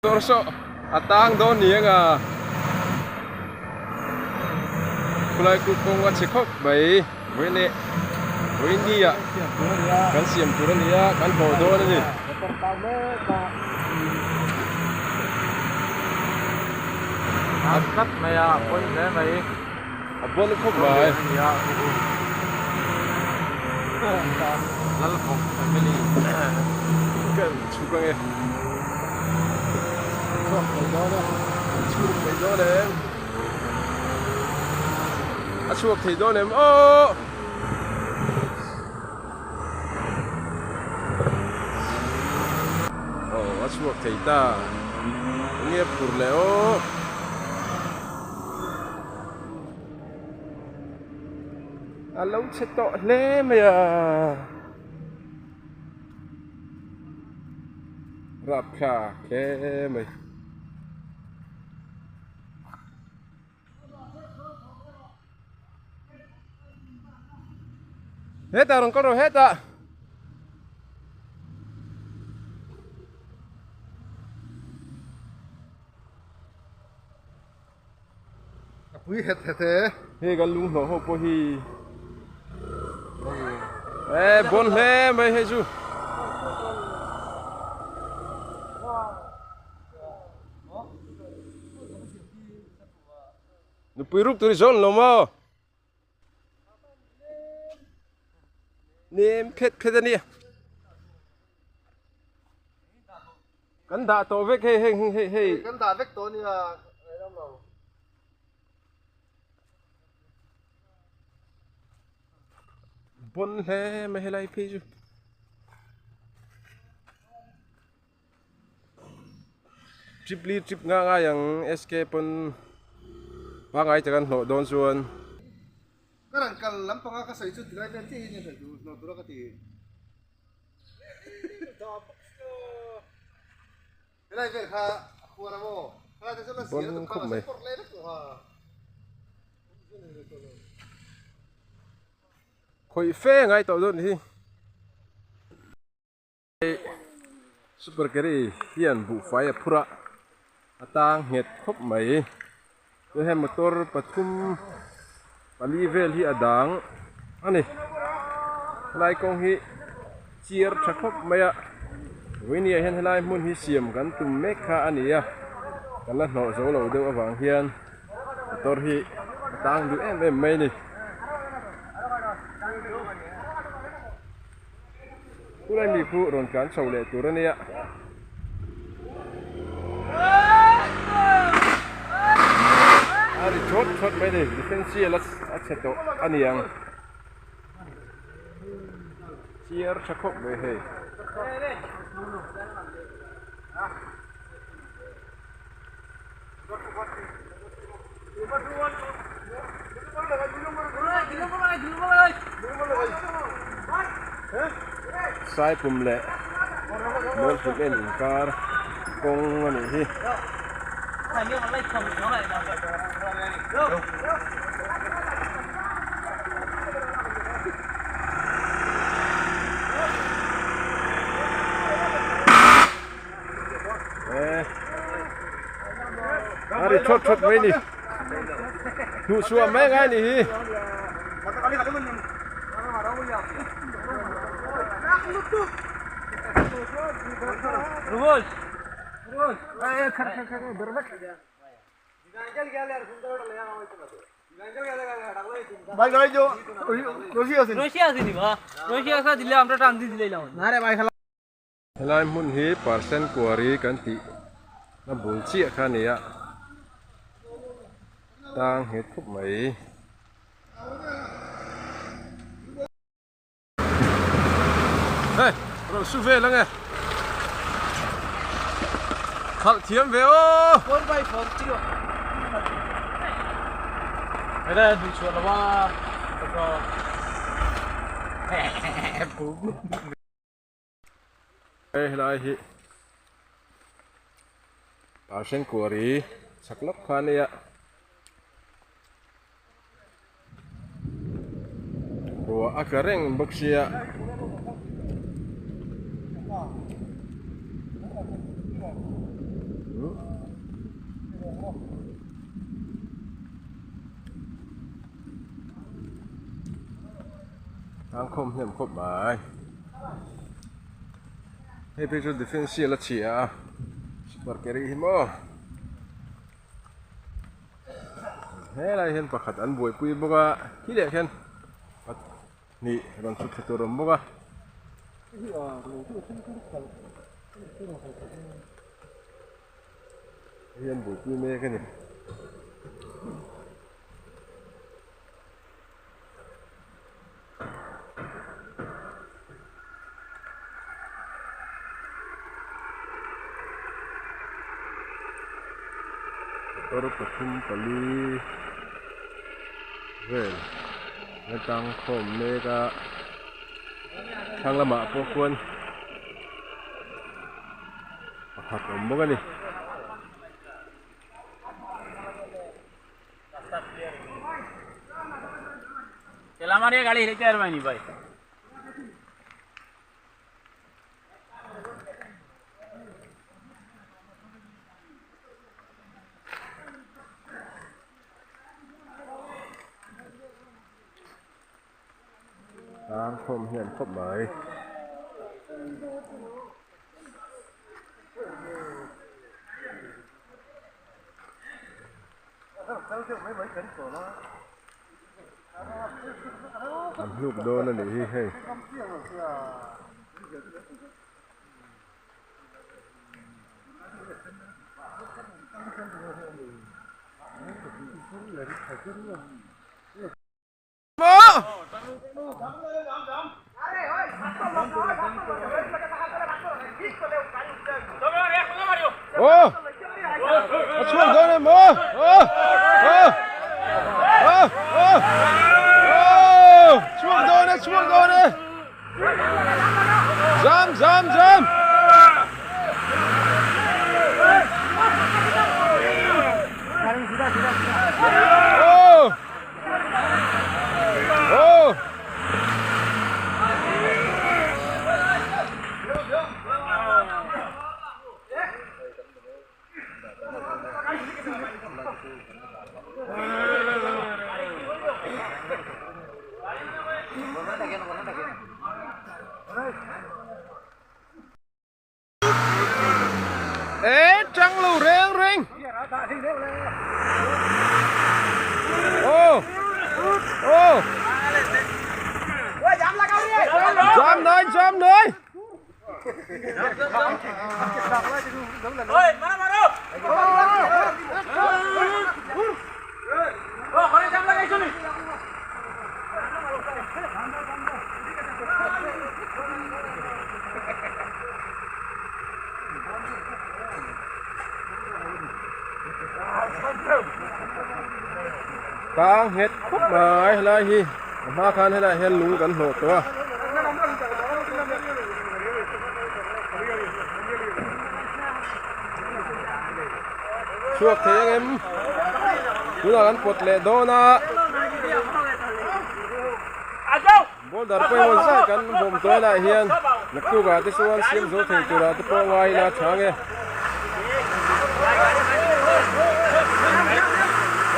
Motor saw a tang dawn ni ang a, khulai khu kawng a chhe khawp mai vawiin vawiin ni ah kan siam tur a ni a kan hlawh dawn a ni. A tlat mai a, a pawn hle mai. A pawn khawp mai. Lalvawk family. Ka chhuk ange. Chhuak mai dawn e. Chhuk mai dawn em. A chhuak thei dawn em aw. Aw a chhuak thei ta. Enge phur leh aw. A lo chhe tawh hle mai a rapthlak hle mai. Hetah rawn kal rawh hetah. A pui het het e. Hei kan lung hlawh ho pawh hi e bawn hle mai hei chu. Nupui ruk tur i zawn lo maw? Nem phet phet a nia. Kan dah tawh vek hei hei hei hei. Kan dah vek tawh nia ram lo. Bon hle mai helai phei chu. Trip li trip nga ngai ang SK pawn pangai tak an hlawh dawn chuan. Ka rawn kal lampanga ka sawi chu tilai vel chiah hi nia sawi tur hlawh tura ka ti. Helai vel kha a khuar a maw? Helai te chu la zir Bon khawp mai. Khawih fe ngai tawh dawn hi. Super carry hian buhfai a phur a, a tang nghet khawp mai. Chuan hei motor pathum pali vel hi a dang a ni. Helai kawng hi chiar tha khawp mai a, vawinia hian helai hmun hi siam kan tum mek kha a ni a, kan la hnawh zo lo deuh avang hian motor hi a tang duh em em mai a ni. Khulai mi khu rawn tlan chho leh tur a nia. A ri thawt thawt mai a ni, differential a chhe tawh a ni ang. Chiar tha khawp mai hei. Saipum leh Mualpum en inkar kawng a nih hi. A ri thawt thawt mai ni hnuh chhuah mai ngai ni hi Helai hmun hi percent quarry kan tih na bul chiah kha a ni a, tang nghet khawp mai. Hei rawn su vel ange khalh thiam ve aw. Hei helai hi Parsen Quarry chhak lawk kha a nia ruah a tla reng bawk sia Tangkhawm hnem khawp mai. Hei phei chu defence seal a chhia a super carry hi maw. Helai hian pakhat an buaipui bawk a khi leh khian pahnih rawn chhuk thla tur a awm bawk a. Hei an buaipui mek a ni. Motor pathum pali vel a tang khawm mek a thlang lamah pawh khuan pakhat a awm bawk a ni. Tang khawm hian khawp mai. An hluk dawn a nih hi hei. Aw a chhuak dawn em aw aw aw aw aw aw chhuak dawn e chhuak dawn e zam zam zam aw Aw! Ê trăng lù reng reng. Ô. Ô. Jam nơi, jam nơi. Tang nghet khawp mai helai hi a hma khan helaiah hian lung kan hnawh tawh a. Chhuak thei ang em? Tunah kan pawt leh dawn a. Boulder pawimawh zat kan bawm tawnah hian naktukah te chuan siam zo thei turah te pawh ngai ila tha nge.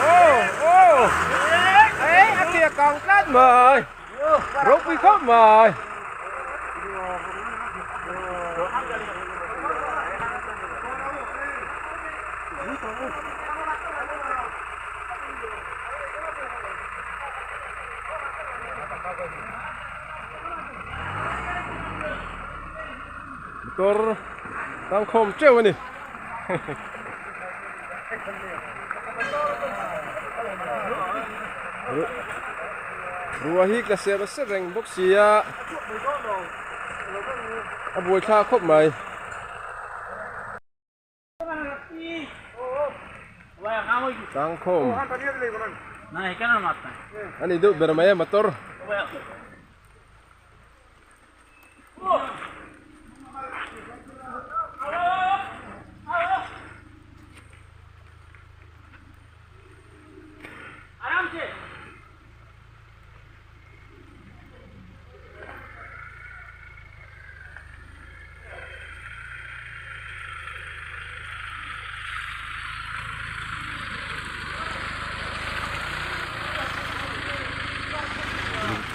Aw aw ei a tia kang tlat mai ropui khawp mai. Motor tangkhawm teuh a ni. Ruah hi tla ser ser reng bawk si a, a buaithlak khawp mai. Tangkhawm a ni deuh ber mai a motor.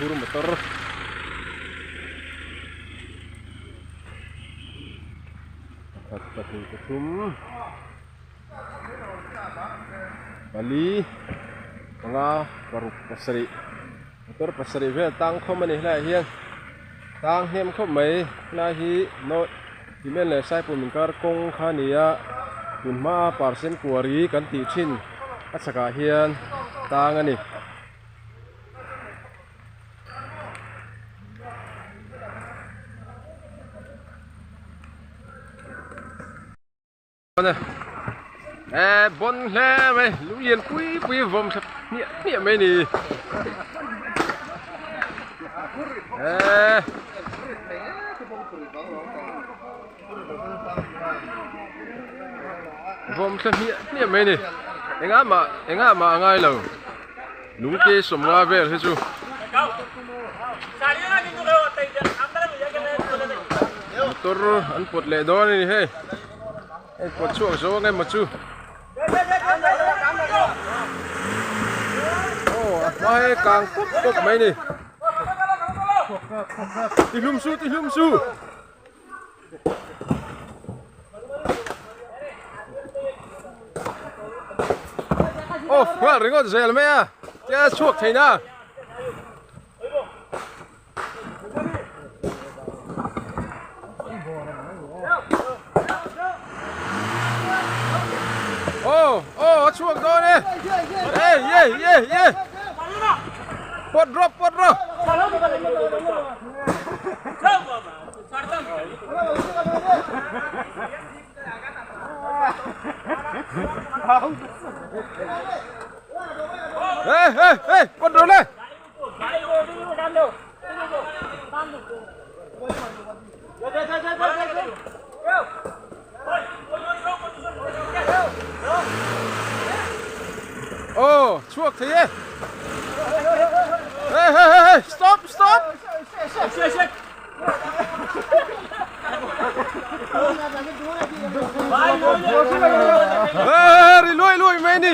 Lungphur motor. Pahnih pathum pali panga paruk pasarih motor pasarih vel tang khawm a ni helaiah hian tang hnem khawp mai helai hi naw cement leh saipum inkar kawng kha a ni a tun hmaa parsen kuari kan tih thin a chhakah hian tang a ni. E bon hle mai lung lian pui pui vawm tha hmiah hmiah mai ni e vawm thla hmiah hmiah mai ni engah mah engah mah a ngai lo. Lungte sawmnga vel hi chu motor an pawt leh dawn a ni hei hei pawt chhuak zo ang emaw chu aw a hma hi kang pawp pawp mai a ni tihlum su tihlum su. Off nghal ringawt zel mai a tia chhuak thei na. Aw aw a chhuak dawn e ei ei ei ei pawt rawh pawt rawh. Hey hey hey pawt rawh le. Aw chhuak thei e. Hey hey hey hey stop stop. Hey ri luai luai mai ni.